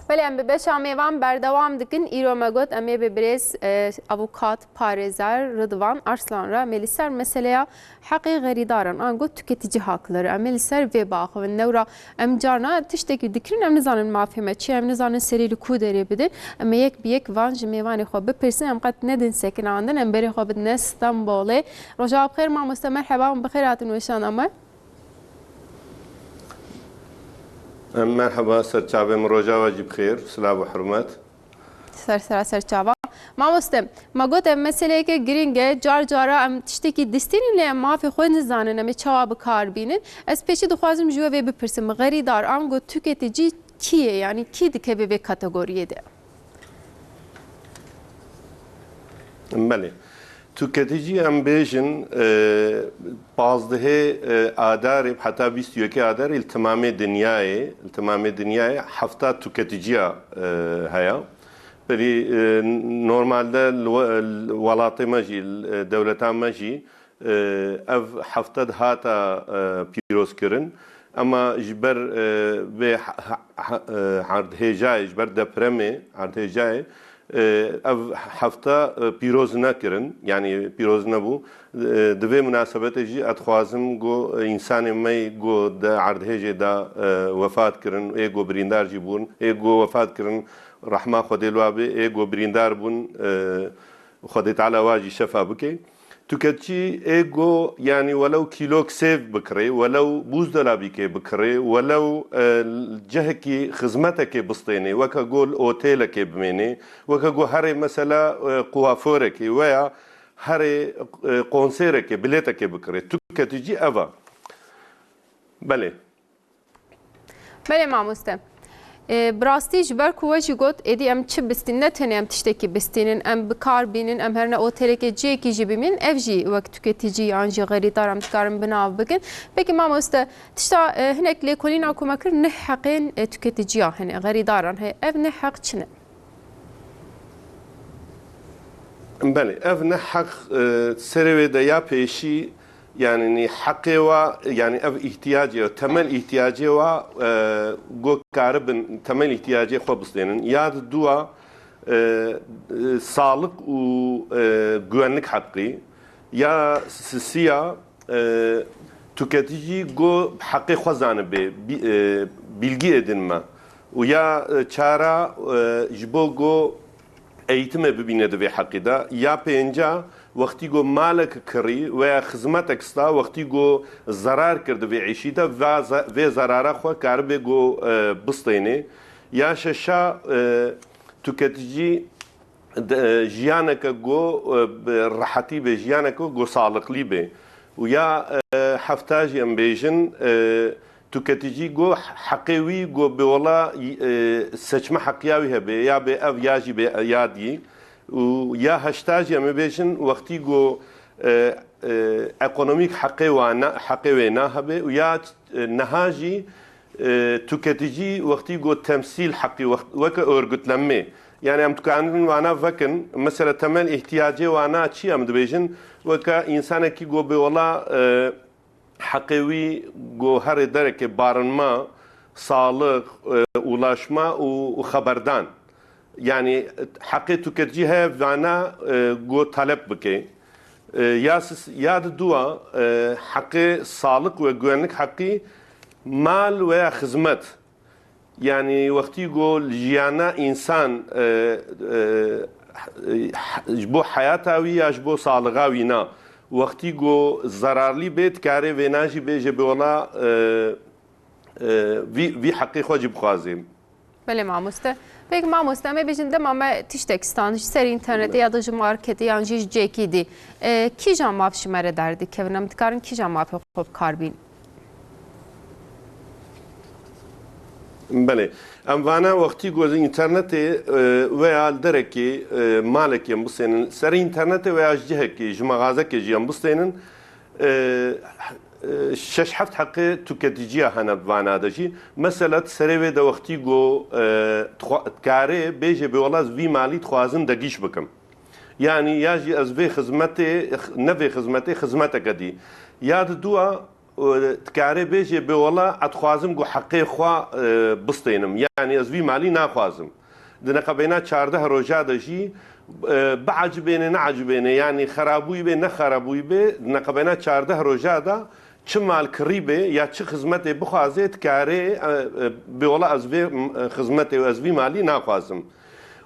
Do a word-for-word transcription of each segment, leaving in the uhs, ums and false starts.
Belê, em bi beşa mêvan berdewam dikin. Îro me got, em ê bi birêz, e, avukat, parêzer Ridvan Arslan re em ê li ser meseleya heqê xerîdaran, ango tüketici hakları, em ê li ser vê biaxivin. Newra em carna tiştekî dikirin, em nizanin mafê me çi ye, em nizanin serî li ku derê bidin. Em ê yek bi yek van ji mêvanê xwe bipirsin, em qet nedin sekinandin, em berê xwe bidine Stenbolê. Roja xêr mamoste, merheba, hûn bi xêr hatin weşana me. Em merheba, serçavê min, roja we jî bi xêr, silav û hurmet. Ser sera ser çava. Mamoste, me got ev meseleyeke girîng e. Car cara em tiştekî distînin lê em mafê xwe nizanin, em ê çawa bi kar bînin. Ez pêşî dixwazim ji we vê bipirsim. Xerîdar ango tüketici kî ye? Yanî kî dikeve vê kategoriyê de? Belê. Tüketici em bêjin, e, pazdehê, e, Adarê heta bîst û yekê Adarê li temamê dinyayê, li temamê dinyayê hefta tüketiciya, e, heye. Belî, e, normalde li we-, li welatê me jî, li, e, dewleta me jî, e, ev hefta dihata, e, pîrozkirin. Ema ji ber, e, vê ha-, ha-, ha-, e, erdhêjayê, ji ber depremê, erdhêjayê, e, ev hefta, e, pîroz nekirin, yanî pîroz nebû. E, di vê munasebetê jî ez dixwazim ku, e, însanê me ku di erdhêjê de, e, wefat kirin, ê ku birîndar jî bûn, ê ku wefat kirin, rehma Xwedê li wa bê, ê ku birîndar bûn, e, Xwedê Teala wa jî şefa bike. Tüketici ê ku, yanî welew kîlok sêv bikirê, welew buzdolabîkê bikirê, welew, e, cihekî xizmetekê bistênê, weke ku li otêlekê bimênê, weke ku herê mesela, e, kuaforekê veya herê, e, konserekê, bilêtekê bikirê. Tüketici ev e. Belê. Belê mamoste. E, bi rastî ji ber ku we jî got, êdî em çi bistînin, ne tenê em tiştekî bistînin, em bi kar bînin, em herine otelekê cihekî jî bimînin, ev jî wek tüketici yan jî xerîdar em dikarin bi nav bikin. Pekî mamoste, tişta, e, hinek lêkolîna ku me kir, neh heqên, e, tüketiciya hene, xerîdaran heye. Ev neh heq çi ne? Belê, ev neh heq, e, serê wê de ya pêşî, yanî heqê wa, yanî ev îhtiyacê, temel îhtiyacê wa, e, ku karibin temel îhtiyacê xwe bistênin. Ya di dua, e, e, sağlık û, e, güvenlik hakkı. Ya sisiya, e, tüketici ku heqê xwe zanibe, bi-, e, bilgi edinme. Û ya, e, çara, e, ji bo ku eğitime bibîne di vê heqî de. Ya pênca, wextî ku malek kirî veya xizmetek sta, wextî ku zerar kir di vê îşî de, va ze-, vê zerara xwe karibe ku, e, bistênê. Ya şeşa, e, tüketici de, e, jiyaneke ku, e, bi rehetî be, jiyaneke ku sağlıklı be. Û ya, e, hefta jî em bêjin, e, tüketici ku heqê wî ku bi wela, e, seçme heqiya wî hebe, ya bê ev ya jî bê ya dî. Û ya heşta jî em ê bêjin, wextî ku, e, e, ekonomîk heqê wa na-, heqê wê nahebe û ya, e, neha jî, e, tüketici wextî ku temsîl heqî wext-, weke örgütlenme. Yani em dikarin vana vekin, mesela temel ihtiyacê wana çi em dibêjin, weke însanekî ku bê wela, e, heqê wî ku herê derekê barınma, sağlık, e, ulaşma û, û xeberdan. Yani heqê tüketici heye vana, e, ku talep bike. E, ya sis-, ya di dua, e, heqê sağlık ve güvenlik heqî mal veya xizmet. Yani wextî ku jiyana însan, e, e, ji bo heyata wî ya ji bo sağlığa wî na, wextî ku zararlî bê, dikarê vêna jî bêje bi wela, e, e, vî, vî heqê xwe jî bixwaze. Belê mamoste. Peki mamoste, em ê bêjin dema me tiştek stand ji ser înternetê ya da ji marketê yan jî ji cêkî dî. E, kîjan maf ji me re derdikevin? Em dikarin kîjan mafê xwe bi kar bîn? Belê. Em vana wextî ku ez înternetê, e, veya li derekê, e, malekê em bistênin, ser înternetê veya ji cihekê, ji mexazekê jî em bistênin, e, e, şeş heft heqê tüketiciya hene bi vana de jî. Mesela di serê wê de wextî ku, e, dixwa-, dikarê bêje bê wela ez vî malî dixwazim degîş bikim. Yani ya jî ez vê xizmetê, ne vê xizmetê, xizmeteke dî. Ya di dua û dikarê bêjê bê wela ez dixwazim ku heqê xwe, e, bistênim. Yanî ez vî malî naxwazim. Di neqebeyna çardeh roja de jî, e, biecibêne, neecibêne, yanî xerabûyî bê, nexerabûyî bê, di neqebeyna çardeh roja de çi mal kirî bê ya çi xizmetê bixwazê, dikarê, e, e, bê wela ez vê, m-, e, xizmetê û ez vî malî naxwazim.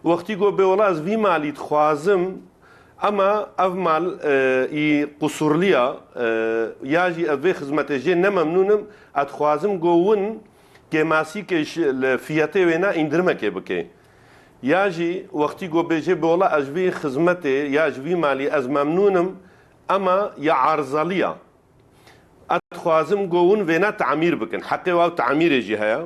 Wextî ku bê wela ez vî malî dixwazim, ema ev mal, e, î qusurliya, e, ya jî ez vê xizmetê jê ne memnûn im, ez dixwazim ku win kêmasîkê ji, li fiyetê wêna îndirimekê bike. Ya jî wextî ku bêjê bê wela ez ji vê xizmetê ya ji vî malî ez memnûn im, ema ya arzaliya. Ez dixwazim ku hûn vêna tamîr bikin. Heqê wa tamîrê jî heye.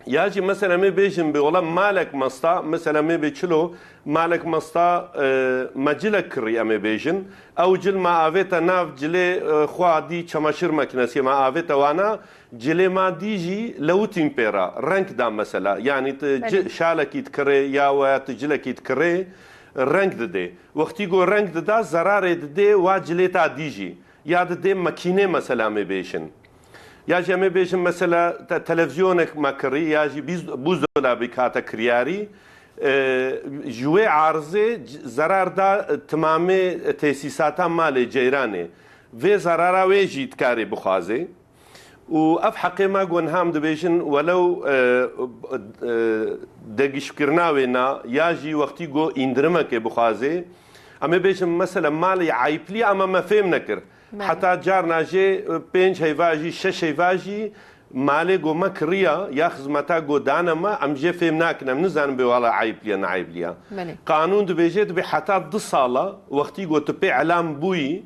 Ya jî mesela em ê bêjin bê wela malek mesta, mesela em ê bê çilo, malek mesta, e, me cilek kirî em ê bêjin. Ew cil me avête nav cilê, e, xwe dî çamaşir makinesiye me avête wana, cilê me dî jî lewitîn pê re, reng da mesela. Yanî tu ci-, Belê. şalekî dikirê ya we tu cilekî dikirê, reng didê. Wextî ku reng dida, zerarê didê wa cilê ta dî jî. Ya didê makînê mesela em ê bêjin. Ya jî em ê bêjin mesela te-, televîzyonek me kirî, ya jî bîz-, buzdolabî hate kiryarî. E, ji wê arzê c-, zerar da, e, timamê tesîsata malê ceyranê. Vê zerara wê jî dikarê bixwazê. Û ev heqê me ku niha em dibêjin, welew, e, e, degişkirina wê na, ya jî wextî ku îndirimekê bixwazê, em ê bêjin, mesela malê eyîpliya, ama me fêm nekir. Belê. Heta carna jê, e, pênc heyva jî, şeş heyva jî malê ku me kiriya, ya xizmeta ku dane me, em jê fêm nakin, em nizanin bê wela eyîpliya, neeyîpliya. Belê. Qanûn dibêje, dibê heta du sala, wextî ku tu pê elam bûyî,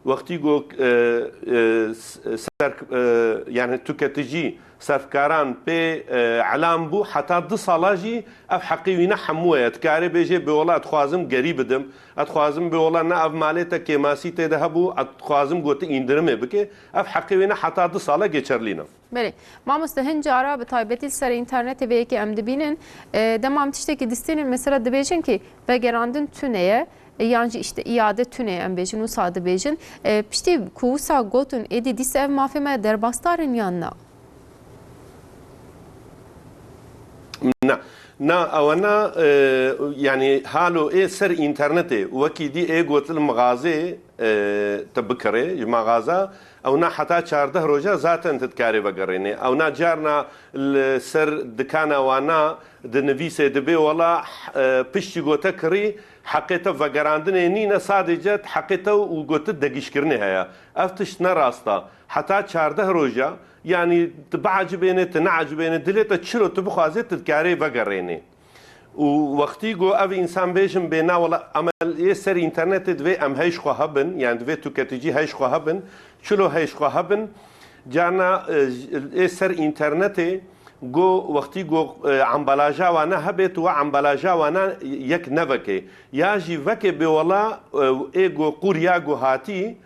Wextî ku, e, e, s-, ser, e, yani tüketicî, serfkaran pê, e, elam bû, heta du sala jî ev heqê wî ne hemû ye. Dikarê bêjê, bê wela ez dixwazim gerî bidim, ez dixwazim bê wela ne ev malê te kêmasî tê de hebû, ez dixwazim ku tu îndirimê bike. Ev heqê wê ne heta du sala geçerlî ne. Belê. Mamoste, hin cara bi taybetî li ser înternetê vê yekê em dibînin, e, dema em tiştekî distînin, mesela dibêjin ki vegerandin tune ye, e, yan jî işte îade tune ye, em bêjin, wisa dibêjin. E, piştî ku wisa gotin, êdî dîsa ev mafê me derbasdar in yan na? Na. Na, ewana, e, yani halo ê ser înternetê, wekî dî ê gotin mixazê, e, te bikirê, ji mexaza, ew na heta çardeh roja zaten tu dikarê vegerênê. Ew na carna li ser dikana wana dinivîsê dibê, wela, e, piştî ku te kirî, heqê te vegerandinê nîne, sadece heqê te û ku tu degîşkirinê heye. Ev tişt ne rast e. Heta çardeh roja, yani tu biecibêne, tu neecibêne, dilê te çiro tu bixwazê, tu dikarê vegerênê. Û wextî ku ev însan bêjin bê, na wela, em ê ser înternetê divê em heyş xwe hebin, yani divê tüketicî heyş xwe hebin, çilo heyş xwe hebin, carna, e, ê ser înternetê ku wextî ku, e, embalaja wana hebê, tu wa embalaja wana yek nevekê. Ya jî vekê bê wela, e, ê ku qûr ya ku hatî,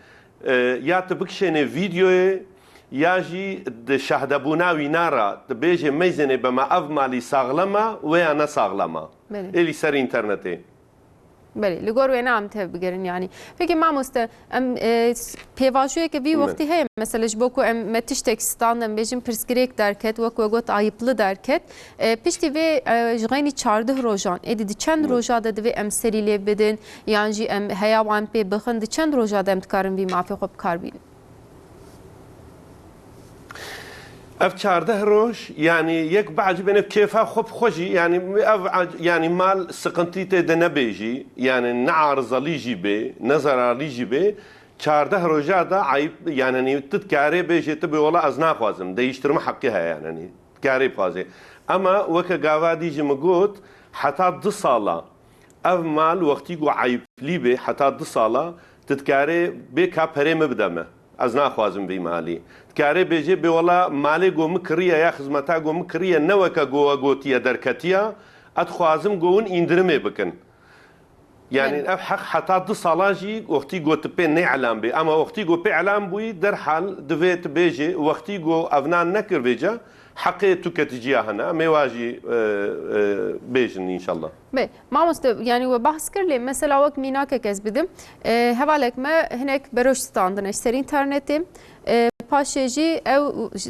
e, ya tu bikişênê vîdyoyê, ya jî di şahdebûna wîna re tu bêjê meyzênê be me ev malî saxlem e, wê ya ne saxlem e. Belê. Êlî ser înternetê. Belê, li gor wê ne em tevbigerin yanî. Peki mamoste, em, e, s-, pêvajoyeke vî Belê. wextî heye, mesela ji bo ku em me tiştek stand, em bêjin pirsgirêk derket, wek we got ayıplı derket. E, piştî vê, e, ji xeynî çardeh rojan, êdî di çend Belê. roja de divê em serî lê bidin, yan jî em heya wan pê bixin, di çend roja de em dikarin vî mafê xwe bi kar bînin? Ev çardeh roj, yani yek biecibêne kêfa xwe bi xwe jî, yani ev ac-, yani mal sıkıntı tê de nebê jî, yani ne arızalı jî bê, ne zararlı jî bê, çardeh roja da ayıp, yani hani tu dikarê bêjê tu bê wela ez naxwazim, değiştirme hakkı heye yani hani, dikarê bixwazê. Ama weke gava dî jî min got, heta du sala, Ev mal wextî ku eyîplî bê heta du sala, tu dikarê bê ka perê min bide me. Ez naxwazim vî malî. Dikarê bêjê bê wela malê ku min kiriye ya xizmeta ku min kiriye ne weke ku we gotiye derketiya, ez dixwazim ku hûn îndirimê bikin. Yani Belê. ev heq heta du sala jî wextî ku tu pê nê elan bê. Ama wextî ku pê elan bûyî derhal divê tu bêjê wextî ku ev nan nekir vêca, Heqê tüketiciya hene, em ê wa jî, e, e, bêjin înşallah. Bê, mamoste, yanî we behs kir lê mesela wek mînakek ez bidim. E, hevalek me hinek beroş standine ji ser înternetê. E, paşê jî ew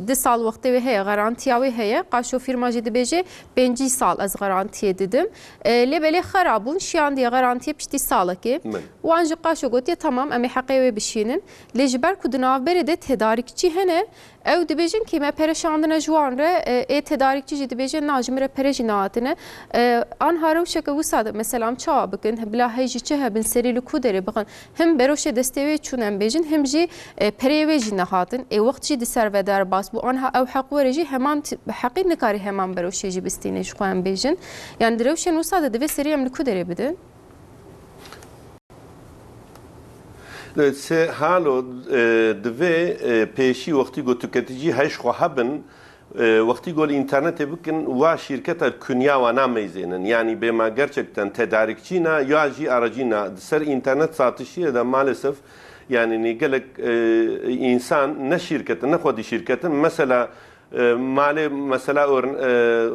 du sal wextê wê heye, garantiya wê heye. Qaşo fîrma jî dibêje pêncî sal ez garantiyê didim. E, lê belê xera bûn, şiyandiye garantiyê piştî salekê. Min. Wan ji qaşo gotiye, tamam, em ê heqê wê bişînin. Lê ji ber ku di navberê de tedarîkçî hene, ew dibêjin kê me pere şandine ji wan re, e, ê tedarîkçî jî dibêje, na, ji min re pere jî nehatine. E, anha rewşeke wisa de, mesela, em çawa bikin? Bila hey jî çi hebin, serî li ku derê bixin? Him beroşê destê wê çûn, em bêjin, him jî, e, pereyê wê jî nehatin. Ê wext jî di ser ve derbas bû. Anha ew heq were jî heman ti-, bi heqî nikarî heman beroşê jî bistînê, ji xwe em bêjin. Yani di rewşên wisa de divê serî em li ku derê bidin? Se halo, e, divê, e, pêşî wextî ku tiketicî hej xwe hebin, e, wextî ku li înternetê bikin, wa şîrketa kunya wana meyzênin. Yanî bê ma gerçekten tedarikçî na ya jî aracî na. Di ser înternet satişiyê de maalesef, yanî nî gelek, e, însan ne şîrketin, ne xwedî şîrketin. Mesela, e, malê, mesela, ör-, e,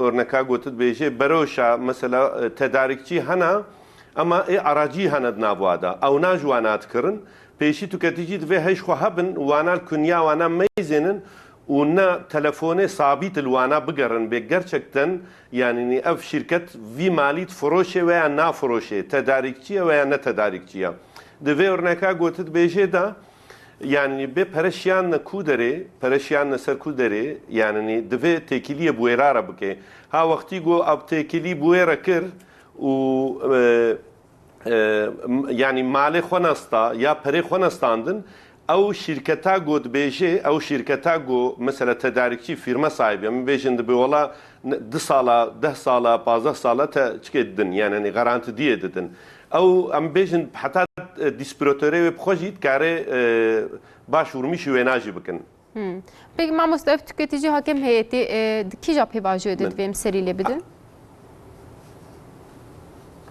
örneka gotit bêjê, beroşa, mesela, e, tedarikçî hena, ema ê aracî hene di nav wa de. Ew na ji wana dikirin. Pêşî tiketicî divê hej xwe hebin, wana li kunya wana meyzênin û ne telefonê sabît li wana bigerin. Bê gerçekten, yanî ev şîrket vî malî difiroşê veya nafiroşê, tedarîkçi ye veya ne tedarîkçi ye. Di vê örneka gotit bêjê de, yanî bê pere şiyanine ku derê, pere şiyanine ser ku derê, yanî divê têkiliyê bi wêra re bike. Ha wextî ku ev têkilî bi wê re kir û, e, e, m-, yanî malê xwe nesta ya perê xwe nestandin, ew şîrketa ku dibêje, ew şîrketa ku mesela tedarikçî, fîrme sahibî, em bêjin dibê wela ne-, du sala, deh sala, pazdeh sala te çikê didin, yanî, yanî garantidiyê didin. Ew, em bêjin, heta, e, distribütorê wê bi xwe jî dikare, e, baş vurmîşî wêna jî bikin. Hmm. Peki mamoste, ev tüketici hakem heyetî, e, di kîja pêvajoyê de Min. divê em serî lê bidin?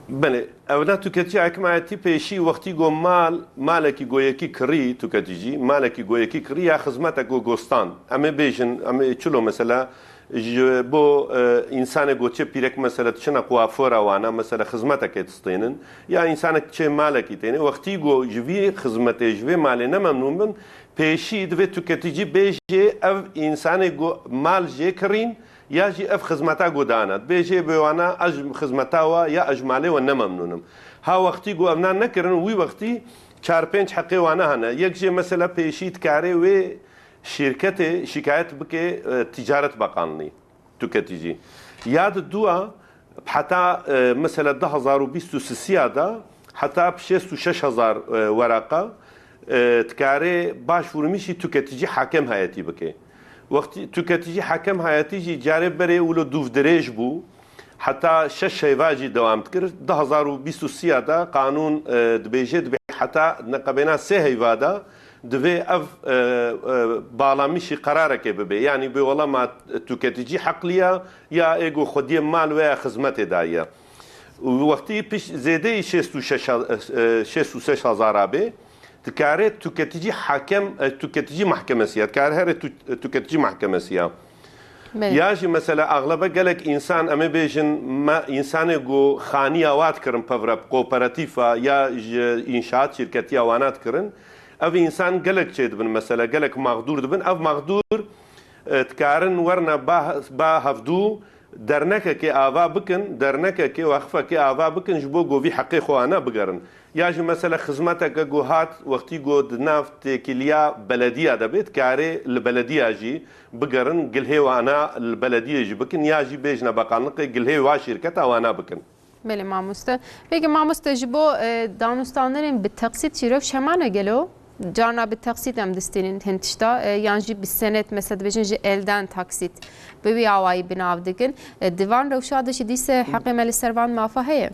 Belê, ev na tüketici hakim heyetî pêşî wextî go mal, malekî go yekî kirî tüketici, malekî go yekî kirî ya xizmetek go gostan. Em ê bêjin, em ê çilo mesela, ji bo, e, însanê go çê pîrek mesela diçine kuafora wana, mesela xizmetekê distênin, ya însanek çê malekî têne, wextî go ji vî xizmetê, ji vê malê ne memnûn bin, pêşî divê tiketicî bêjê ev însanê go mal jê kirîn, ya jî ev xizmeta go dana. Dibêjê bê wana ez ji xizmeta we ya ez ji malê we ne memnûn im. Ha wextî go ev nan nekirin, wî wextî çar pênc heqê wana hene. Yek jê mesela pêşî dikarê wê şîrketê şikayet bike, e, Ticaret Bakanlığî, tüketici. Ya di dua heta, e, mesela du hazar û bîst û sisiya da heta şêst û şeş hezar, e, weraqa, e, dikarê başvurmîşî tüketici hakem heyetî bike. Wextî tüketici hakem heyetî jî carê berê wilo dûv dirêj bû. Heta şeş heyva jî dewam dikir. Du hazar û bîst û sê ya de qanûn, e, dibêje, dibê heta neqebêna sê heyva de divê ev, e, e, balamîşî qerarekê bibe. Yanî bê wela ma tûketicî heqlî ya, ya ê go xwediyê mal veya xizmetê daye. Û wextî piş zêdeyî şêst û şeş, e, şêst û şeş hezara bê, dikare tûketicî hakem, e, tûketicî mahkemesi ya, dikare here tû-, tûketicî mahkemesi ya. Belê. Ya jî mesela axlebe gelek însan, em ê bêjin, me însanê ku xaniya wa dikirin pevre bi kooperatîfa ya ji înşaat şîrketiya wana dikirin. Ev însan gelek çê dibin, mesela gelek maxdûr dibin. Ev maxdûr, e, dikarin werna ba, ba hevdû dernekekê ava bikin, dernekekê, wexfekê ava bikin ji bo ku vî heqê xwe wana bigerin. Ya jî mesela xizmeteke ku hat, wextî ku di nav têkiliya belediya de bê, dikarê li belediya jî bigerin, gilhê wana li belediyê jî bikin, ya jî bêjine beqanliqê gilhê wa şîrketa wana bikin. Belê mamoste. Peki mamoste, ji bo, e, danûstandanên bi teqsît jî rewş heman e gelo? Carna bi teqsît em distînin hin tişta, e, yan jî bi senet, mesela dibêjin ji elden taksît. Bi wî awayî bi nav dikin. E, di van rewşa de jî dîse heqê me li ser van mafa heye?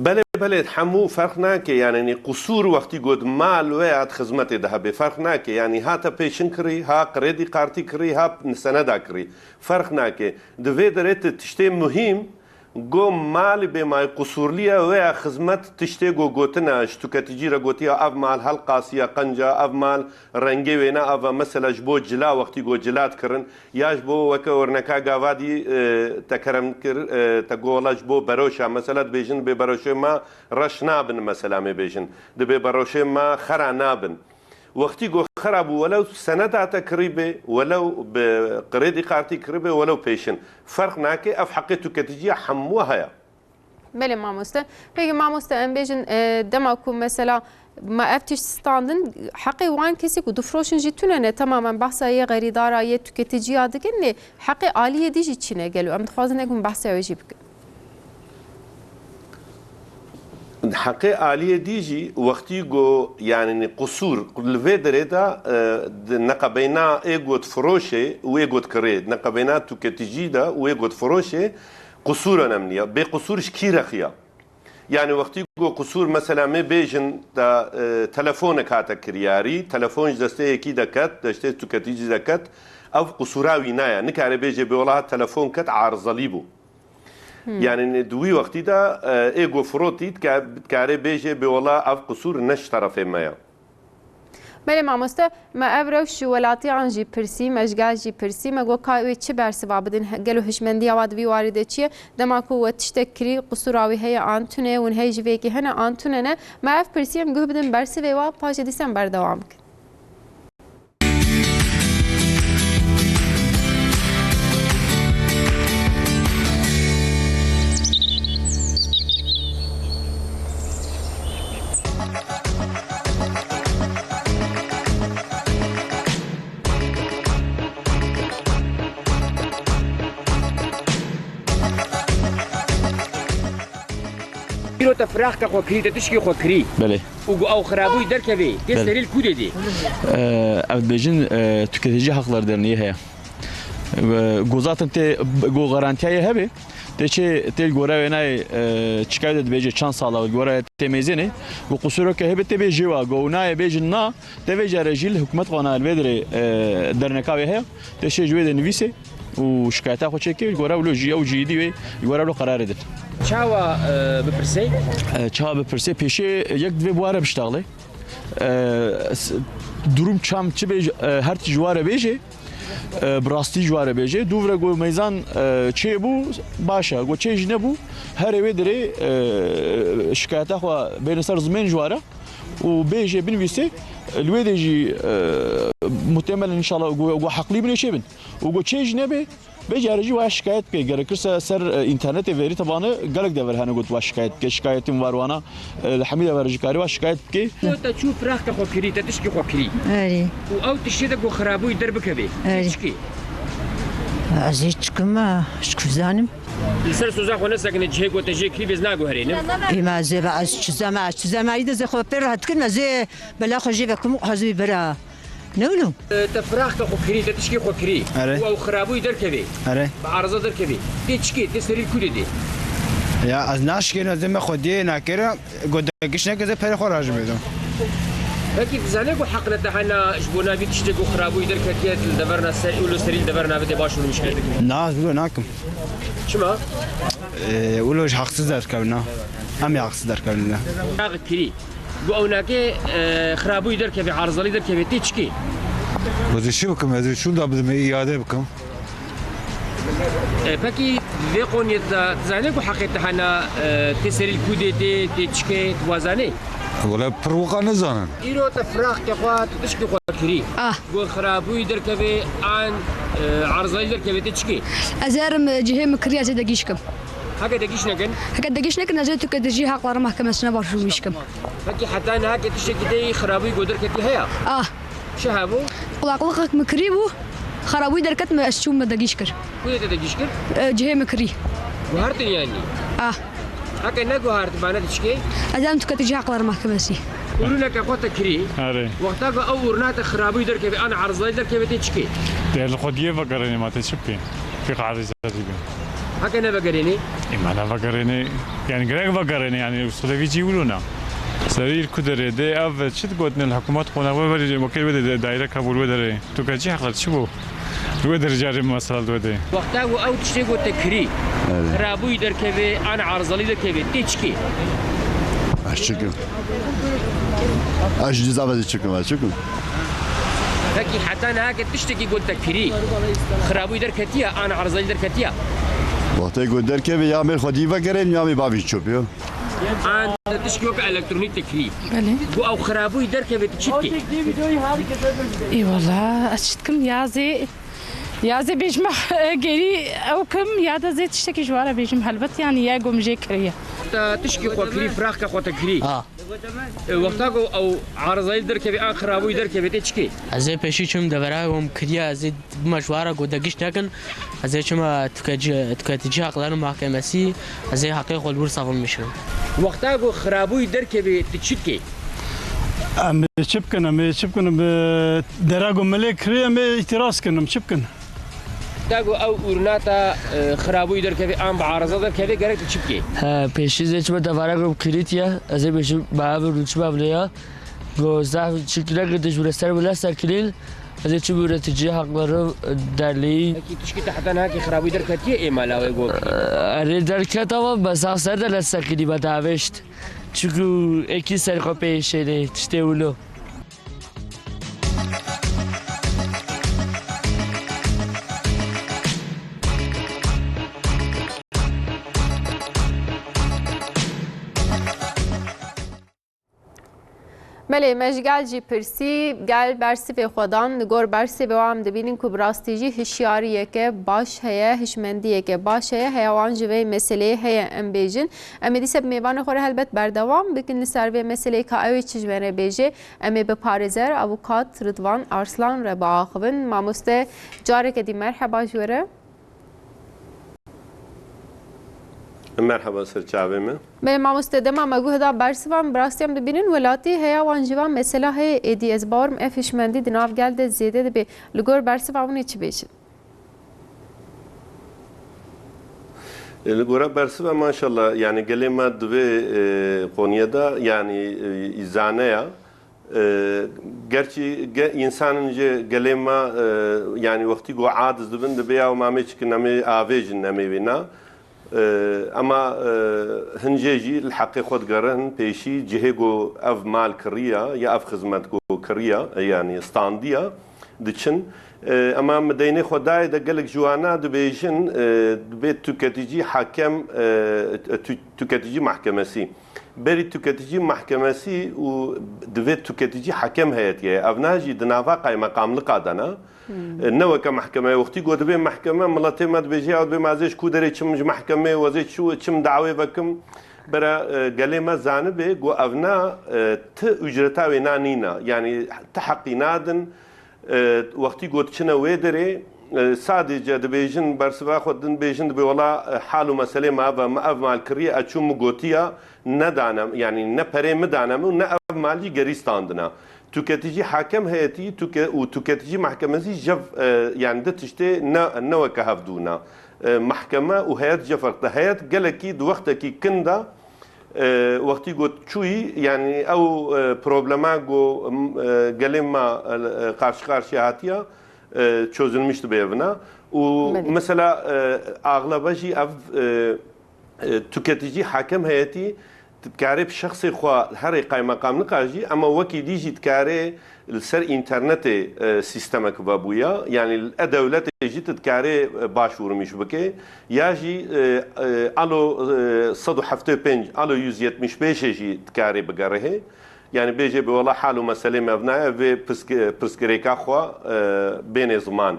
Belê, belê, hemû ferq nake, yanî, yanî qusûr wextî got mal veya di xizmetê de hebe, ferq nake, yanî, ha te pêşin kirî, ha krêdî kartî kirî, ha seneda kirî, ferq nake. Di vê derê tu tiştê muhîm, go malî bê mayî qusûrlî ye veya xizmet tiştê go gotine, ji tûketicî re gotiya ev mal helqasî ye, qenc e, ev mal rengê wê ne ev e, mesela ji bo cila wextî go cila dikirin, ya ji bo weke örneka gava dî, e, te kerem kir, e, te got wela ji bo beroşa, mesela dibêjin bê beroşê me reş nabin, mesela em ê bêjin, dibê beroşê me xera nabin. Wextî ku xera bû, welew sened hate kirî bê, welew bi qirêdî kartî kirî bê, welew pêşin. Ferq nake, ev heqê tûketiciya hemû heye. Belê mamoste. Peki mamoste, em bêjin, e, dema ku mesela me ev tişt standin, heqê wan kesî ku difroşin jî tune ne, temamen behsa yê xerîdara, yê tûketiciya dikin, lê heqê aliyê dî jî çi ne gelo? Em dixwazin ê ku em behsa wê jî bikin. Heqê aliyê dî jî wextî ku, yanî, qusûr li vê derê de, e, di neqebeyna ê ku difiroşê û ê ku dikirê, neqebeyna tûketicî de û ê ku difiroşê qusûr önemli ya. Bê qusûr ji kî re xiya? Yanî wextî ku qusûr, mesela, me bêjin te, e, telefonek hate kiryarî, telefon ji destê yekî de ket, destê tûketicî de ket, ev qusûra wî naya. Nikare bêje bê wela telefon ket, arizelî bû. Hmm. Yanî di wî wextî de, e, ê ku firotî dika-, dikare bêje bê wela ev qusûr ne ji terefê me ya. Belê mamoste, me ev rewş ji welatiyan jî pirsî, me ji gel jî pirsî, me got ka wê çi bersiva bidin, he-, gelo hişmendiya wa di vî warî de çi ye? Dema ku we tiştek kirî, qusûra wî heye an tune, hûn hey ji vê yekê hene an tune ne? Me ev pirsî, em guh bidin bersivê wa, paşê dîsa em berdewam bikin. Îro te firaqeke xwe kirî, te tişkê xwe kirî. Belê. Û ku ew xirabûyî derkevê, tê Belê. serê li ku de dê? Eee, ev dibêjin, eee, Tüketici Hakları Derneği heye. Eee, ku zaten tê, ku garantiyayê hebe, tê çê, tê li gora wê nayê, eee, çikayê de dibêje çend sala, li gora wê tê mêzênê, ku qusûreke hebe tê bê jê wa, ku nayê bêjin na, tê vê care jî li hikûmet xwe na li vê derê, eee, derneka wê heye, tê şê ji wê de nivîsê û şikayeta xwe çêkê, ji gora wilo jî ew jî dî wê, ji gora wilo qerarê din. Çawa, e, bipirsê? E, çawa bipirsê? Pêşê yek divê bi ware biştaxlê. E, s-, durum çam çi bê, e, her tişt ji ware bêjê, e, bi rastî ji ware bêjê. Dûvre ku meyzan, e, çê bû, baş e. Ku çê jî nebû, herê wê dirê, e, şikayeta xwe bêne ser zimên ji ware û bêjê binivîsê, li wê de jî, e, muhtemelen înşallah ku, ku heqlî bin ê çê bin. Û ku çê jî nebê, vê carê jî wa şikayet bike. Gerekirse ser, e, înternetê verî tebanê gelek dever hene ku tu wa şikayet bike. Şikayetên var wana, e, li hemî dever jî karî wa şikayet bike. Tu te çû firaqeke xwe kirî, te tişkê xwe kirî. Erê. Û ew tiştê de ku xirabûyî derbikevê. Erê. Çikê? Ez ê çikim, e, ji ku zanim. Li ser soza xwe nesekine, cihê ku te jê kirî vê ez naguherînim. Ê me ez ê ve ez çi zeme, ez çi zeme, î de zê xwe pê rehet dikim, ez ê bela xwe jê vekim û ez ê bira. Ne wilo? E, te firaqeke xwe kirî, te tişkê xwe kirî. Erê. Û ew xirabûyî derkevê. Erê. Bi areza derkevê. Tê çikê, tê serî li ku de dê? Ya, ez naşikênim, ez ê me xwediyê nakêrim, ku degiş neke, ez ê perê xwe rajim bêdim. Pekî, dizanê ku heq ne te hena ji bo navî tiştê ku xirabûyî derketiye, li deverna ser, û li serî li deverna bidê baş û nûmîşkê? Na, ez wilo nakim. Çima? E, wilo ji heqsiz derkevin, na. Em ê heqsiz derkevin, na. Firaq kirî. Ku ew nake, e, xirabûyî derkeve, arzelî derkeve, tê çikê? Ez ê çi bikim? Ez ê çûn da bidim, ê îade bikim. E, pekî vê qoniyê de dizanê ku heqê te hena, e, tê serî li ku dê tê, tê çikê, tu wazanê? Wele pir wiqa nizanin. Îro te firaqke xwe, tu tişkê xwe kirî. Ah. Ku xirabûyî derkeve an, e, arzelî derkeve, tê çikê? Ez herim, e, cihê min kirî, ez ê degîş kim. Heke degîş nekin? Heke degîş nekin, ez ê Tüketici Hakları Mahkemesi'ne başvuru bişkim. Pekî heta niha ke tiştekî te yî xirabûyî ku derketî heye? Ah. Çi hebû? Kulaklık min kirî bû, xirabûyî derket, min ez çûm, min degîş kir. Ku yê te degîş kir? E, cihê min kirî. Guhertin yanî? Ah. Heke neguhert, bane tu çikê? Ez em Tüketici Hakları Mahkemesi. Ûrûneke xwe te kirî. Erê. Wexta ku ew ûrna te xirabûyî derkeve, an arzelî derkeve, tê çikê? Dê li xwediyê vegerênê, ma tê çi bikê? Pêk arîze dî be. Heke nevegerênê? Ê, me nevegerênê, yani gerek vegerênê, yani usulê vî cî wilo ne. Serî li ku derê dê, ev çi digotinê li hikûmet qonaxê wê berê, wekî wê de daîre kabûl wê derê. Tu ke cî heqler çi bû? Li wê derê carê mesela li wê derê. Wexta ku ew tiştê ku te kirî, Evet. xirabûyî derkeve, an arzelî derkeve, tê çikê? Ez çikim. Ez ji dizava de çikim, ez çikim. Pekî heta niha ke tiştekî ku te kirî, xirabûyî derketiye, an arzelî derketiye? Wextê ku derkeve ya mêr xwedî vegerên ya mêr bavî çöp ya. An tişkî weke elektronîk te kirî. Belê. Ku ew xirabûyî derkeve, tu çi dikî? Ê wala, ez çi dikim, ya zê, ya zê bêjime gerî ew kim, ya da zê tiştekî ji wan re bêjim, helbet, yanî ya ku min jê kiriye. Te tişkî xwe kirî, firaxke xwe te kirî. Ha. E, wexta ku ew arizayî derkevê an xirabûyî derkevê tê çikê? Ez ê pêşî çim devera wim kiriye, ez ê bime ji wara ku de giş nekin, ez ê çima tüketici, tüketici hakları mahkemesi, ez ê haqê xwe li wir savunmîşim. Wexta ku xirabûyî derkevê tu çi dikê? Em ê çi bikin, em ê çi bikin, bi dera ku milê kirî em ê îtiraz kin, em çi bikin? Wexta ku ew ûrina te, e, xirabûyî derkevê an bi ariza derkevê gerek tu çi bikê? He, pêşî zê çima devera ku kirîtiye, ez ê pêşî bi ev ûrû çima vlêya. Go zaf çik nekirdi ji ser wile sekirîn. Ez ê çi ûretici hakları derlî. Peki tişkî te heta niha kî xirabûyî derketiye ê mala wê go? Erê derket ama be zaf ser de ne sekirî be davêşt. Çiku êkî ser xwe pê şêrê tiştê wilo. Belê, me ji gel jî pirsî, gel bersivê xwe dan. Li gor bersivê wan em dibînin ku bi rastî jî hişyariyeke baş heye, hişmendiyeke baş heye, heya wan ji vê meseleyê heye, em bêjin. Em ê dîsa bi mêvanê xwe re helbet berdewam bikin li ser vê meseleyê ka ew ê çi ji me re bêje. Em ê bi parêzer, avukat Ridvan Arslan re biaxivin. Mamoste, careke dî merheba ji we re. Merhaba ser çavê me. Belê mamoste, dema me guh da bersivan, bi rastî em dibînin welatî heya wan ji van mesela heye êdî. Ez bawer im ev hişmendî di nav gel de zêde dibe. Li gor bersiva hûn ê çi bêjin? E, li gora bersiva maşallah, yani gelê me di vê, e, qoniyê de, yani, e, îzane ya. E, gerçî ge-, însanên ji gelê me, e, yanî wextî ku aciz dibin, dibê ya mamê çikin, em ê avêjin, em ê wê na. E, ema, e, hin jê jî li heqê xwe digerin pêşî cihê ku ev mal kiriya, ya ev xizmet ku kiriya, e, yanî standiya, diçin. E, ema mideynê xwe dayê de gelek ji wana dibêjin, e, dibê tüketici hakem, e, tü-, tüketici mahkemesi. Berî tüketici mahkemesi û divê tüketici hakem heyetî ye. Evna jî di nava qaymeqamlika de ne. Hmm. E, ne weke mehkeme ye. Wextî ku dibê mehkeme, miletê me dibêje, ya dibê me ez ê ji ku derê çim ji mehkemê, ez ê çi, çim dawê vekim. Bera, e, gelê me zanibe ku evna, e, ti ücreta wê na nîna. Yanî ti heqî nadin. E, wextî ku diçine wê derê, e, sadece dibêjin, bersiva xwe din bêjin, dibê wela, e, hal û meselê me ev e, me ev mal kiriye, ez çûm min gotiya, nedane, yanî ne perê min dane min û ne ev mal jî gerî standina. Tüketici hakem heyetî tüke-, û tüketici mahkemesi jev, e, yanî di tiştê ne, ne weke hev dûna. E, mahkeme û heyet jev ferq de. Heyet gelekî di wextekî kin de E, wextî got çûyî, yanî ew, e, problema ku, m, e, gelê me, e, qarşı karşıya hatiya, e, çözülmüş dibe evina. Û Belê. Mesela, e, axlebe jî ev, e, e, tüketici hakem heyetî dikarê bi şexsê xwe herê qaymeqamlika jî, ema wekî dî jî dikarê li ser înternetê, e, sîstemek vebûya, yanî li e-dewletê jî tu dikarê, e, başvurmîş bikê, ya jî, e, e, alo, e, sed û heftê û pênc, alo yüz yetmiş beşê jî dikarê bigerihê. Yanî bêjê bi wela hal û meselê me ev nayê, vê pirsg-, pirsgirêka xwe, e, bênê ziman.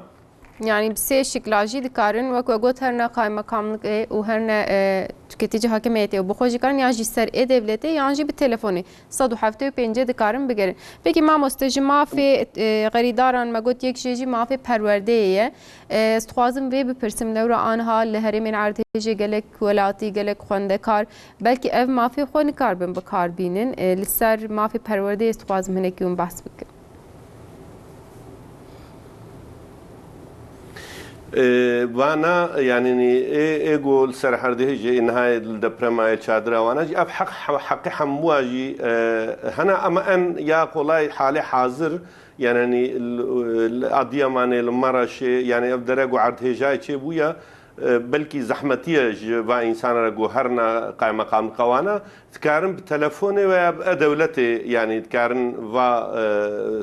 Yanî bi sê şikla jî dikarin, wek we got, her ne qaymeqamlikê û her ne, e, tüketici hakimiyetê û bi xwe jî karin yan jî ser e-dewletê yan jî bi telefonê sed û heftê û pêncê dikarin bigerin. Pekî mamoste, ji mafê, e, xerîdaran me got, yek jê jî mafê perwerdeyê ye. E, ez dixwazim vê bipirsim, lewra aniha li herêmên erdhêjê gelek welatî, gelek xwendekar belkî ev mafê xwe nikaribin bi kar bînin. E, li ser mafê perwerdeyê ez dixwazim hinekî hûn behs bikin. E, vana, yanî, ê, ê ku li ser herdê hêjê, ê niha li deprema, ê çadira wana jî, ev heq, he-, heqê hemûa jî, e, hene, ama en ya kolay halê hazir, yanî, li, li Adiyamanê, li Maraşê, yanî ev dere ku erdhêjayê çêbûye, e, belkî zehmetî ye ji va însanan re ku herine qaymeqamlika wana, dikarin bi telefonê veya bi e-dewletê, yanî dikarin va, e,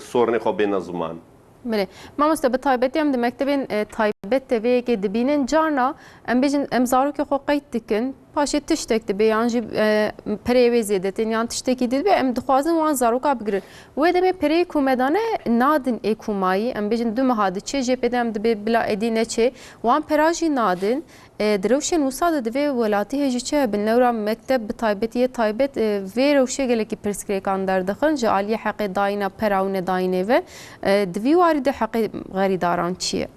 sornê xwe bêne ziman. Belê. Mamoste, bi taybetî em di mektebên, e, taybet de vê yekê dibînin. Carna em bêjin, em zarokê xwe qeyd dikin, paşê tiştek dibe yan jî, e, pereyê wê zêde tên yan tiştekî dî dibe, em dixwazin wan zaroka bigirin. Wê demê pereyê ku me dane nadin ê komayî, em bêjin du meha diçe, jê pê de em dibê bila êdî neçê. Wan pera jî nadin. E, di rewşên wisa de divê welatî hê jî çi hebin? Lewra mekteb bi taybetî yê taybet, e, vê rewşê gelekî pirsgirêkan derdixin ji aliyê heqê dayîna pera û nedayînê ve. E, di vî warî de heqê xerîdaran çi ye?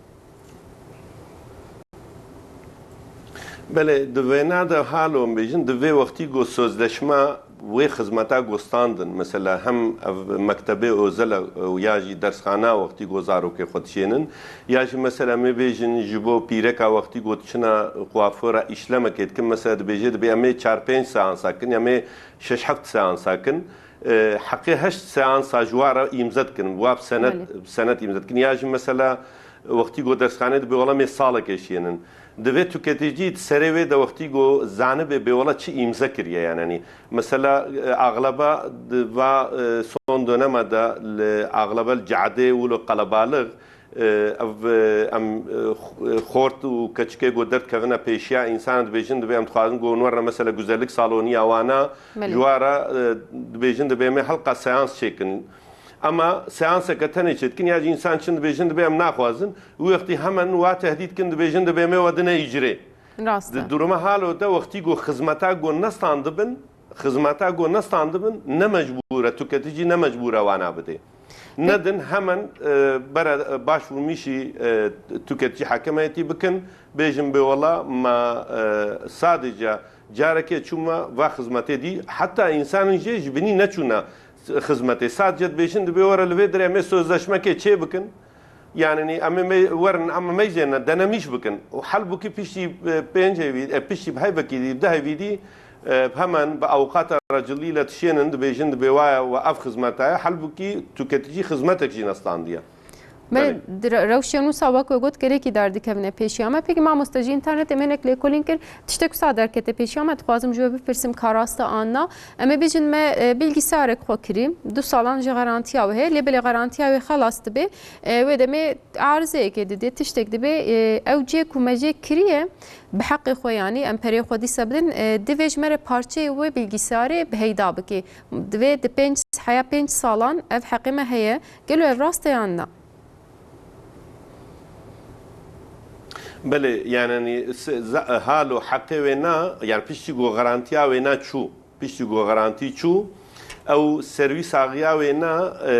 Belê, di vêna de halo em bêjin, di vê wextî ku sözleşma wê xizmeta ku standin, mesela hem ev mektebê ozel e û ya jî dersxana wextî ku zarokê xwe dişênin, ya jî mesela em ê bêjin ji bo pîreka wextî ku diçina kuafora îşlemekê dikin, mesela dibêje dibê em ê çar pênc seansa kin, em ê şeş heft seansa kin, e, heqê heşt seansa ji wa re îmze dikin, wa bi senet, Belê. bi senet îmze dikin, ya jî mesela wextî ku dersxanê dibê wela em ê salekê şiyênin. Divê tüketicî di serê wê de wextî ku zanibe bê wela çi îmze kiriye, yanenî. Mesela, e, axleba di va, e, son dönema de li axlebe li cadê wilo qelebalix, e, ev, e, em, e, x-, e, xort û keçikê ku derdikevine pêşiya însanan dibêjin, dibê em dixwazin ku hûn werin mesela güzellik saloniya wana, Belê. ji wa re, e, dibêjin dibê em ê helqa seans çêkin. Ama seanseke tenê çêdikin ya jî însan çin dibêjin dibê em naxwazin. Wî wextî hemen wa tehdît kin dibêjin dibê em ê we dine îcrê. Rast e. Di duruma halo de wextî ku xizmeta ku nestandibin, xizmeta ku nestandibin ne mecbûr e, tüketicî ne mecbûr e wana bidê. Nedin hemen, e, bere, e, başvurmîşî, e, tüketicî hekimiyetî bikin, bêjin bê wela me, e, sadece carekê çûme va xizmetê dî, heta însanên jê ji binî neçûne xizmetê. Sadece dibêjin dibê were li vê dirê em ê sözleşmekê çê bikin. Yanî em ê me werin em ê meyzêne denemîş bikin. Û halbûkî piştî, e, pênc hevî, e, piştî bi hevekî dî, bi du hevî dî, e, hemen bi avukata aracılığıyla dişênin, dibêjin dibê waya we ev xizmeta ye. Halbûkî tüketicî xizmetek jî nestandiye. Belê, Belê. di re-, rewşên wisa wek we got gerekî derdikevine pêşiya me. Pekî mamoste, ji înternetê me hinek lêkolîn kir, tiştek wisa derkete pêşiya me, dixwazim ji we bipirsim ka rast e an na. Em ê bêjin me, e, bilgisayarek xwe kirî, du salan jî garantiya wê heye, lê belê garantiya wê xelas dibe, e, wê demê erzeyekê didê, tiştek dibe, e, ew cihê ku me jê kiriye, bi heqê xwe, yanî em perê xwe dîsa bidin, e, divê ji me re parçeyê wê bilgisayarê bi heyda bike. Divê di pênc, heya pênc salan ev heqê me heye. Gelo ev rast e yan na? Belê, yanî se-, za-, halo heqê wê na, yani piştî ku garantiya wê na çû, piştî ku garantî çû, ew servîs axiya wê na, e,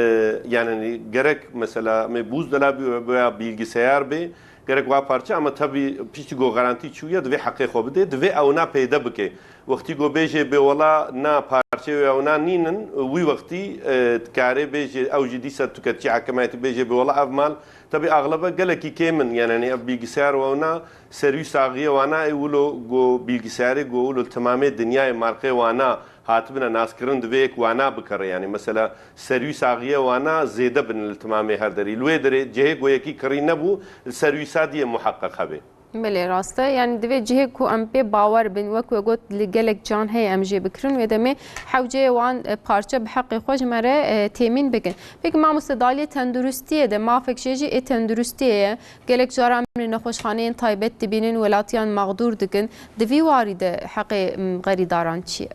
yani gerek mesela me buzdolabî wê, veya bilgisayar bê, gerek wa parçe, ama tabii piştî ku garantî çûye, divê heqê xwe bidê, divê ew na peyde bike. Wextî ku bêjê bê wela na parçeyê wê ew na nînin, wî wextî, e, dikarê bêjê ew jî dîsa tüketicî hekimiyetî bêjê bê wela ev mal. Tabii axlebe gelekî kêm in, yani ev bilgisayar wana serwî saxiye wana ê wilo go bilgisayarê go wilo temamê dinyayê marqê wana hatibine naskirin divê yek wana bikere. Yani mesela serwî saxiye wana zêde bin li temamê her derî. Li wê derê cihê go yekî kirî nebû, li serwîsa diyê muheqqeq hebe. Belê, rast e. Yani divê cihê ku em pê bawer bin, wek we got, li gelek can heye em jê bikirin, wê demê hewceyê wan, e, parçe bi heqê xwe ji me re, e, têmîn bikin. Peki mamoste, daliyê tenduristiyê de mafek jê jî ê tenduristiyê ye. Gelek cara em li nexweşxaneyên taybet dibînin, welatiyan mexdûr dikin. Di vî warî de heqê, m, xerîdaran çi ye?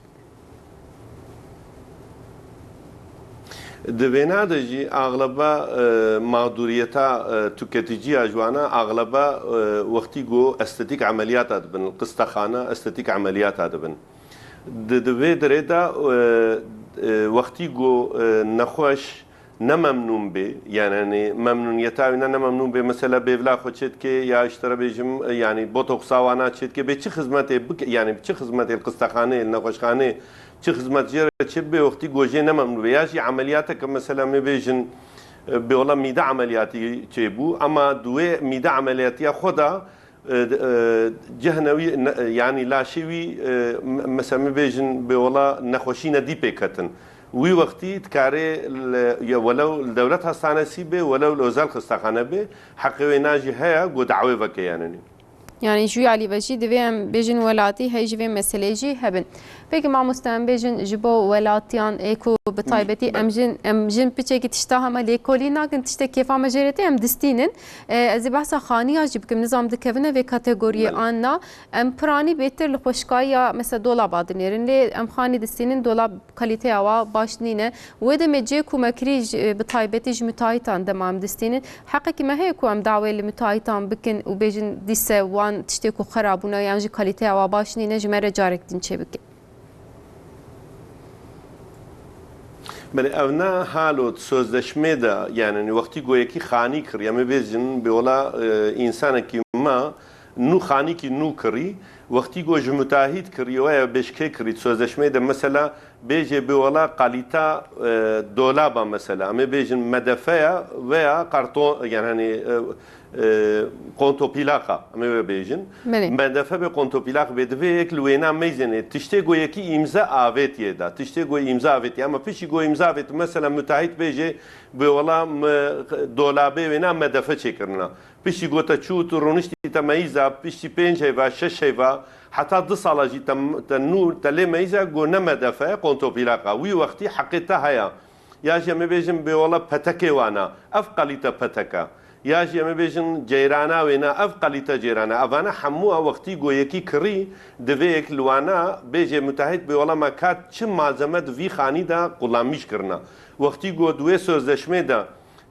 Di vêna de jî axleba, e, mağduriyeta, e, tüketiciya ji wana axleba, e, wextî ku estetîk emeliyata dibin, qistexane estetîk emeliyata dibin. Di, di vê dirê de, e, e, wextî ku, e, nexweş ne memnûn bê, yani, hani, memnûniyeta wî ne, ne memnûn bê, mesela bêvla xwe çêdike ya ji te re bêjim, e, yani, botoxa wana çêdike, bê çi xizmetê bike, yani, çi xizmetê li qistexanê, li nexweşxanê, çi xizmet jê re çêbibe, wextî ku jê ne memnûn be, ya jî emeliyateke mesela em ê bêjin, e, bê wela mîde emeliyatî çêbû, ama di wê mîde emeliyatiya xwe de, e, e, cihna wî, ne, yani laşê wî, e, me-, mesela em ê bêjin bê wela nexweşî ne dî pê ketin. Wî wextî dikarê li, ya welew li dewlet hastanesî be, welew li özel xistexane be, heqê wê na jî heye ku dawê veke yani. Yani ji wî alî ve jî divê em bêjin welatî hey ji vê meseleyê jî hebin. Peki mamoste, em bêjin ji bo welatiyan ê ku bi taybetî em jin, em jin piçekî tişta hema lêkolî nakin, tiştê kêfa me jê re tê, em distînin. E, ez ê behsa xaniya jî bikim, nizam dikevine vê kategoriyê an na. Em piranî bêtir li xweşikayiya mesela dolaba dinêrin. Lê em xanî distînin, dolab kalîteya wa baş nîne. Wê demê cê ku me kirî ji, bi taybetî ji müteahîtan dema em distînin. Heqekî me heye ku em dawê li müteahîtan bikin û bêjin dîse wan tiştê ku xera bûne yan jî kalîteya wa baş nîne ji me re carek din çêbikin. Belê, ev ne halo di sözleşmê de, yani wextî ku yekî xanî kiriye, em ê bêjin, bê wela, e, însanekî me nû xanîkî nû kirî, wextî ku ji müteahît kirî, we ya bêjkê kirî, di sözleşmê de mesela bêjê bê wela kalîta, e, dolaba mesela, em ê bêjin medefe ya veya karton, yani hani, e, e, kontopîlaqa, em ê wê bêjin. Belê. Medefe bê kontopîlaq bê, divê yek li wêna meyzênê. Tiştê ku yekî îmze avêtiye da. Tiştê ku îmze avêtiye. Ama piştî ku îmze avêt, mesela müteahît bêjê, bi wela me dolabê wêna medefe çêkirina. Piştî ku te çû, tu rûniştî te meyza, piştî pênc heyva, şeş heyva, heta du sala jî te, te nû, te lê meyza ku ne medefe, kontopîlaqa. Wî wextî heqê te heye. Ya jî em ê bêjin bê wela petekê wana, ev kalîte peteka. Ya jî em ê bêjin ceyrana wêna, ev kalîte ceyrana. Evana hemû a wextî ku yekî kirî, divê yek li wana bêjê müteahît bê wela me ka çi malzeme di vî xanî de qulamîş kirina. Wextî ku di wê sözleşmê de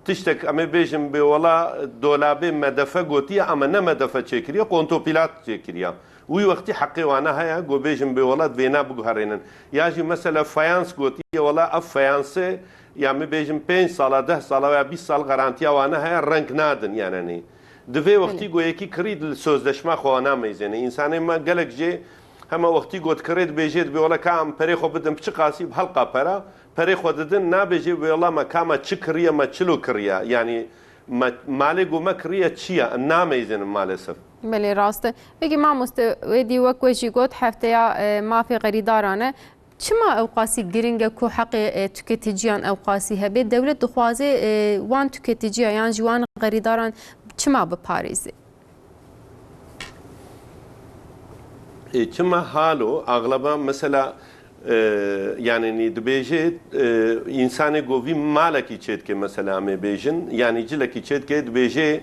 tiştek em ê bêjin bê wela dolabê medefe gotiye, ama ne medefe çêkiriye, kontopîlat çêkiriye. Wî wextî heqê wana heye ku bêjin bê wela di vêna biguherînin. Ya jî mesela fayans gotiye, wela ev fayanse, ya em ê bêjin pênc sala, deh sala veya bîst sal garantiya wana heye, reng nadin, yani hani. Divê wextî ku yekî kirî li sözleşma xwe wana meyzêne. Însanê me gelek jê hema wextî ku dikirê dibêjê, dibê wela ka em perê xwe bidin, bi çi qasî, bi helqa pera perê xwe didin, nabêjê bê wela me ka me çi kiriye, me çilo kiriye. Yani me, malê ku me kiriye çi ye? Em nameyzênin maalesef. Belê, rast e. Peki mamoste, wê dî wek we jî got, hefteya, e, mafê xerîdaran e. Çima ew qasî giring e ku heqê, e, tüketiciyan ew qasî hebe? Dewlet dixwaze, e, wan tüketiciya yan jî wan xerîdaran çima biparêze? E, çima halo, axleba mesela, e, yani nî dibêje, e, însanê govî malekî çêdike, mesela em ê bêjin, yani cilekî çêdike, dibêje,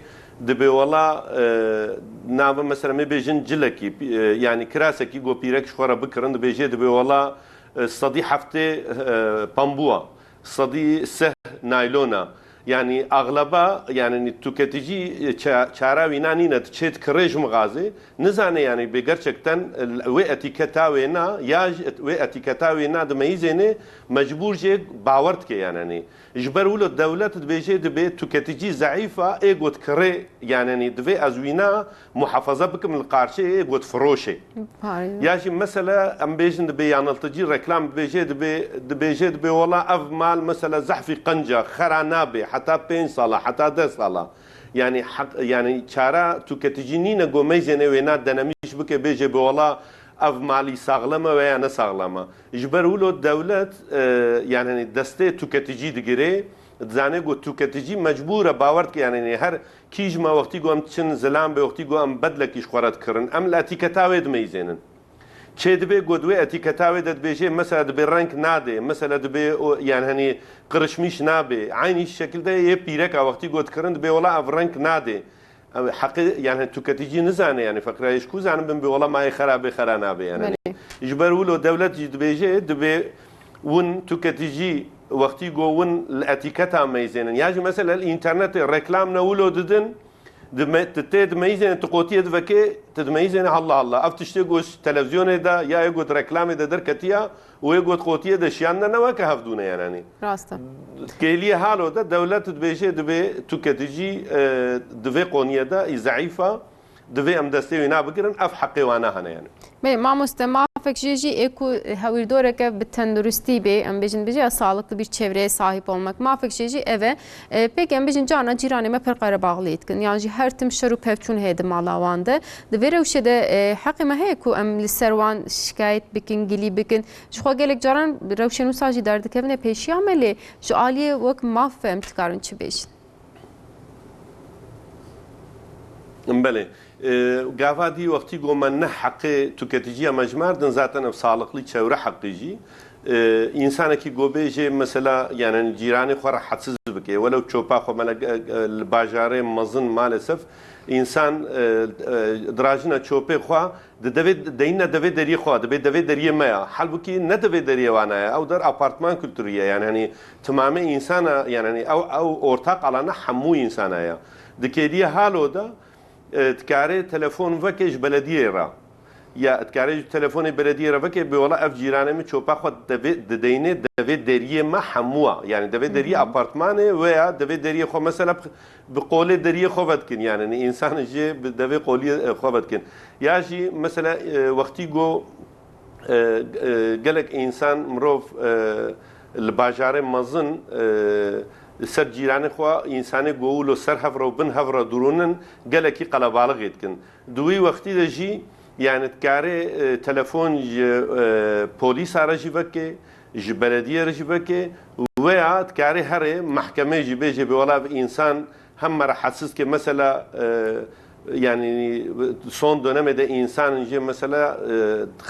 dibê wela, e, nava mesela em ê bêjin cilekî, e, yani kirasekî go pîrek ji xwe re bikirin, dibêje dibê wela, e, sedî heftê, e, pambûa, sedî seh naylona. Yani axleba, yani tüketicî, e, ça-, çara wîna nîne, diçê dikirê ji mixazê, nizane yani bê gerçekten, e, wê etîketa wêna, ya ji et-, wê etîketa wêna dimeyizêne, mecbûr jê bawer dike yani. Hani ji ber wilo dewlet dibêje dibê tüketicî zeîf a, ê got kirê, yani hani divê ez wîna muhafaza bikim li qarşê ê got firoşê. Ya jî mesela em bêjin dibê yanilticî reklam dibêje, dibê, dibêje dibê wela ev mal mesela zehfî qenc e, xera nabe heta pênc sala, heta deh sala. Yani heq, yani çara tüketicî nîne go meyzêne wêna denemîş bike bêje bi wela ev malî saxlem e veya ne saxlem e. Ji ber wilo dewlet, e, yani hani destê tüketicî digire, dizane go tüketicî mecbûr e bawer dike, yani hani her kî ji me wextî go em diçin zilam be, wextî go em bedlekî ji xwe re dikirin, em li etîketa wê dimeyzênin. Çê dibe go di wê etîketa wê de dibêje, mesela dibê reng nadê, mesela dibê o, yani hani qirişmîş nabê. Eynî şekilde yê pîreka wextî go dikirin dibê wela ev reng nadê. Ew heqê, yani tüketicî nizane, yani feqîra yê ji ku zanin bin bê wela mayê xera bê, xera nabê yani. Belê. Ji ber wilo dewlet jî dibêje, dibê win tüketicî wextî go win li etîketa meyzênin. Ya jî mesela li înternetê reklam ne wilo didin, dime-, tu tê dimeyzêne, tu qotiye divekê, tu dimeyzêne halla halla. Ev tiştê go ji televizyonê de ya ê go di reklamê de derketiya, û ê got qotiye de şiyandine, ne weke hevdû ne yani. Rast e. Kêliyê halo de dewlet dibêje dibê tüketicî, e, di vê qoniyê de î zeîf a, divê em destê wî nabigirin, ev heqê wana hene yani. Belê, mamoste, mafek jê jî ê ku hewîrdoreke bi tenduristî bê, em bêjin, bêje ya sağlıklı bir çevreye sahip olmak. Mafek jê jî ev e. E, pêk em bêjin, carna cîranê me pir qerebaxliyê dikin. Yan jî her tim şer û pevçûn heye di mala wan de. Di vê rewşê de, e, heqê me heye ku em li ser wan şikayet bikin, gilî bikin. Ji xwe gelek caran rewşên wisa jî derdikevine pêşiya me, lê ji aliyê wek maf em dikarin çi bêjin? Belê. E, gava dî wextî go me ne heqê tüketiciya me jimardin, zaten ev sağlıklı çevre heqî jî. E, însanekî go bêjê mesela, yani cîranê xwe rahatsiz bike, welew çopa xwe mele, e, e, li bajarê mezin maalesef însan, e, e, dirajina çopê xwe di devê, deyne devê deriyê xwe, dibê devê deriyê me ya. Halbukî ne devê deriyê wana ya. Ew der apartman kültürü ye. Yani hani timamê insana, yani hani ew, ew ortak alana hemû insana ya. Dikêliye halo da, e, dikarê telefon veke ji belediyê re. Ya dikarê ji telefonê belediyê re veke, bê wela ev cîranê min çopa xwe devê, dideynê devê deriyê me hemû a. Yani devê deriyê apartmanê we ya devê deriyê xwe mesela bi, bi qolê deriyê xwe vedikin. Yani, hani însan jê bi devê qoliyê, e, xwe vedikin. Ya jî mesela, e, wextî go e, e, gelek însan, mirov, e, li bajarê mezin, e, ser cîranê xwe, însanê go wilo ser hev re û bin hev re dirûnin, gelekî qelebalixê dikin. Di wî wextî de jî, yani dikarê, e, telefon ji, e, polîsa re jî veke, ji belediyê re jî veke, weya dikarê herê mehkemeyê jî bêjê, bê wela ev însan hem me rahatsiz ke mesela, e, yani son dönemê de însan jê mesela, e,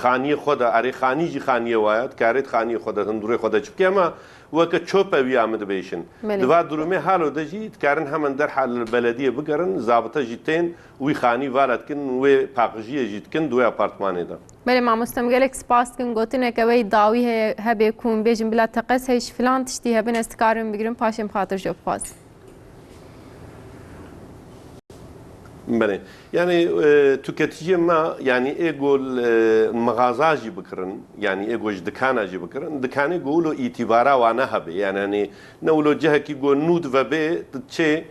xaniyê xwe de, erê xanî jî xaniyê wa ya, dikarê xaniyê xwe de, hindurê xwe de çi bike, ama weke çope wî ya min dibêjin. Belê. Di va durumê halo de jî dikarin hemen derhal li belediyê bigerin, zabite jî tên wî xanî vala dikin, wê paqijiyê jî dikin di wê apartmanê de. Belê mamoste, em gelek spas dikin. Gotineke we yî dawî heye, hebe ku em bêjin bila teqez heye ji filan tiştî hebin, ez dikarim bigirim, paşê em xatir ji we bixwazim. Belê. Yani, e, tüketiciyê me, yani ê go, e, mixaza jî bikirin, yani ê go ji dikana jî bikirin, dikanê go wilo îtîbara wana hebe. Yani, hani ne wilo cihekî go nû dive bê, çê,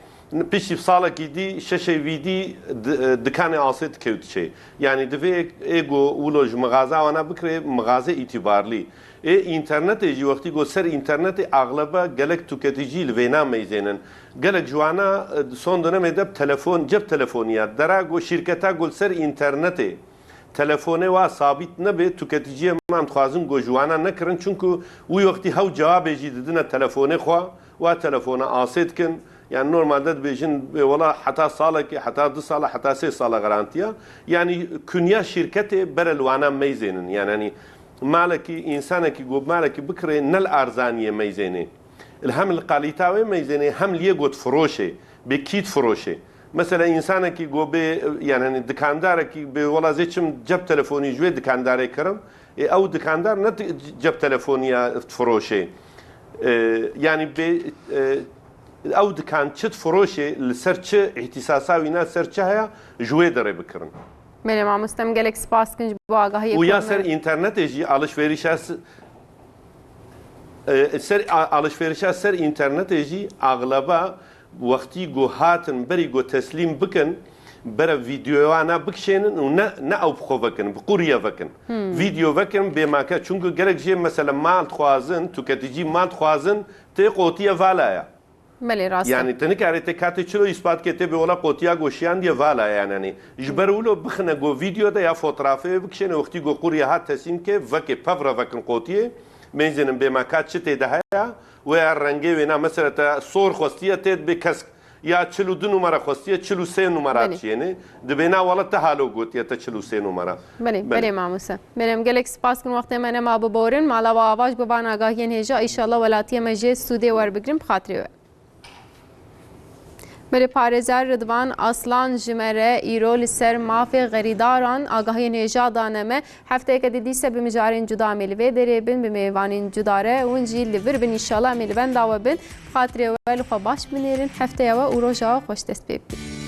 piştî salekî dî, şeşê vî dî di-, e, dikanê asê dikewt çê. Yani divê ê go wilo ji mixaza wana bikirê, mixazê îtîbarlî. Ê înternetê jî wextî go ser înternetê axlebe gelek tüketicî li vêna meyzênin. Gelek ji wana, e, di son dönemê de bi telefon, cep telefoniya, dera go şîrketa go li ser înternetê telefonê wa sabît nebe, tüketiciyê me em dixwazin go ji wana nekirin, çunku wî wextî hew cewabê jî didine telefonê xwe, wa telefona asê dikin. Yani normalde dibêjin, bê wela heta salekê, heta du sala, heta sê sala garantiya. Yani kunya şîrketê bere li wana meyzênin. Yani hani malekî, însanekî go malekî bikirê ne li arzaniyê meyzênê. Li hem li kalîta wê meyzênê hem li yê go difiroşê, bê kî difiroşê. Mesela însanekî go bê, yani hani dikandarekî bê wela zê çim cep telefonî ji wê dikandarê kirim, ê ew dikandar ne di-, cep telefoniya difiroşê. E, yani bê, e, ew dikan çi difiroşê, li ser çi îhtîsasa wîna ser çi heye, ji wê derê bikirin. Belê mamoste, em gelek spas dikin ji bo agahiyê. Û ya ser înternetê jî alişverişa s-, e, ser a-, alişverişa ser înternetê jî axleba wextî go hatin berî go teslîm bikin, bere vîdeoya wana bikişênin û ne, ne ew bi xwe vekin, bi qûriye vekin. Hmm. Vîdeo vekin bê make, çunku gelek jê mesela mal dixwazin, tüketicî mal dixwazin, tê qotiye vala ya. Belê, rast e. Yani te nikarê te katê çilo îspat ke tê bê wela qotiya go şiyandiye vala yani. Hani ji ber wilo bixine go vîdeo de ya fotoğrafê bikişêne, wextî go qûriye hat teslîm ke, veke pev re vekin qotiyê, meyzênin bê me kat çi tê de heye, weya rengê wêna mesela te sor xwestiye tê dibê kesk, ya çil û du numara xwestiye çil û sê numara. Belê. Çiyêne, dibê na wela te halo gotiye te çil û sê numara. Belê, belê. Belê mamoste. Belê, em gelek spas kin, wextê me nema biborin. Mala we ava ji bo van agahiyên hêja, îşallah welatiyê me jê sûdê werbigrin, bi xatirê we. Belê, parêzer Ridvan Aslan ji me re îro li ser mafê xerîdaran agahiyên hêja dane me. Hefteyeke dî dîse bi mijarên cuda em ê li vê derê bin, bi mêvanên cuda re hûn jî li vir bin, înşallah em ê li benda we bin. Bi xatirê we li xwe baş binêrin, hefteya we û roja we xweş dest pê bikin.